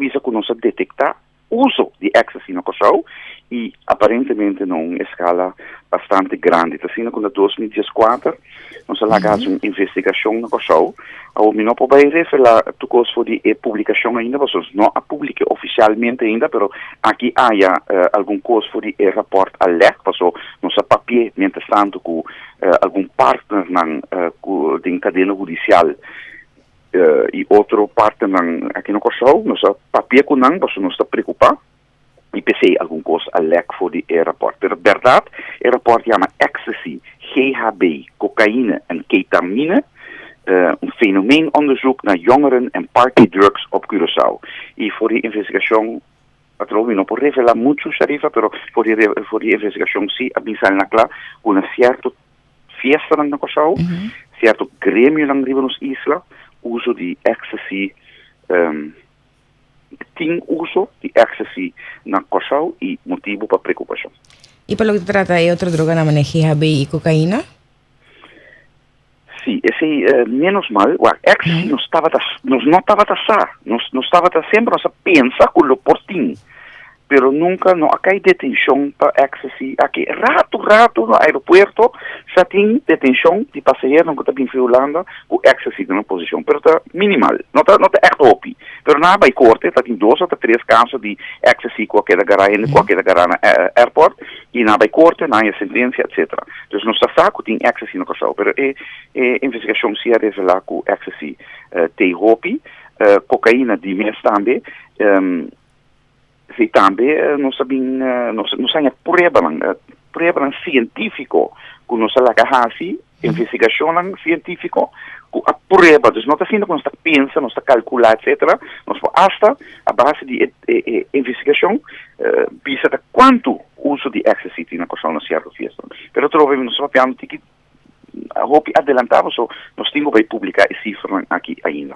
Bisa ku nos a detektá uso di ecstasy na Kòrsou i aparentemente na un eskala bastante grandi. Ta asina ku na 2014 nos a laga hasi un investigashon na Kòrsou. Awor mi no por bai revelá tur kos for di e publikashon ainda pasobra nos no a publik'é ofisialmente ainda, pero aki aya algun kos for di e rapòrt a lèk pasobra nos a papi'é mientrastantu ku algun partnernan ku den kadena hudisial i otro partnernan aki na Kòrsou. Nos a papia ku nan pasobra nos ta preokupá i p'esei algun kos a lèk for di e rapòrt. Pero bèrdat e rapòrt yama Ecstasy, GHB, kokaïne en ketamine, un fenomeenonderzoek naar jongeren en partydrugs op Curaçao. I for di investigashon atrobe mi no por revelá muchu, Sharifa, pero for di investigashon sí a bin sali na kla ku na sierto fiestanan na Kòrsou, sierto gremionan riba nos isla, uso di ecstasy, tin uso di ecstasy na Kòrsou i motibu pa preokupashon. I pa loke ta trata e otro droganan manera GHB i kokaina? Sí, esei menos mal, wak, ecstasy nos no tabata sa, nos tabata semper nos a pensa ku lo por tin, pero nunka no a kai detenshon pa ecstasy aki. Ratu ratu na aeropuerto sa tin detenshon di pasaheronan ku ta bin for Hulanda ku ecstasy den nan posishon, pero ta minimal, no ta ègt hopi. Pero nan a bai korte, ta tin dos òf tres kaso di ecstasy ku a keda gará, hende ku a keda gará na airport i nan a bai korte, nan a haña sentensia, etcetera. Dus nos ta sa ku tin ecstasy na Kòrsou, pero e investigashon si a revelá ku ecstasy te hopi, kokaina di mes tambe. Si tambe nos a bin nos haña pruebanan sientífiko ku nos a laga hasi investigashonnan sientífiko ku a prueba. Dus no ta asina ku nos ta pensa, nos ta kalkulá, etcetera. Nos por asta a base di e investigashon bisa ta kuantu uso di ecstasy tin na Kòrsou na sierto fiesta. Pero atrobe nos ta papiando tiki hopi adelantá, pasobra nos tin ku bai publiká e sifranan aki ainda.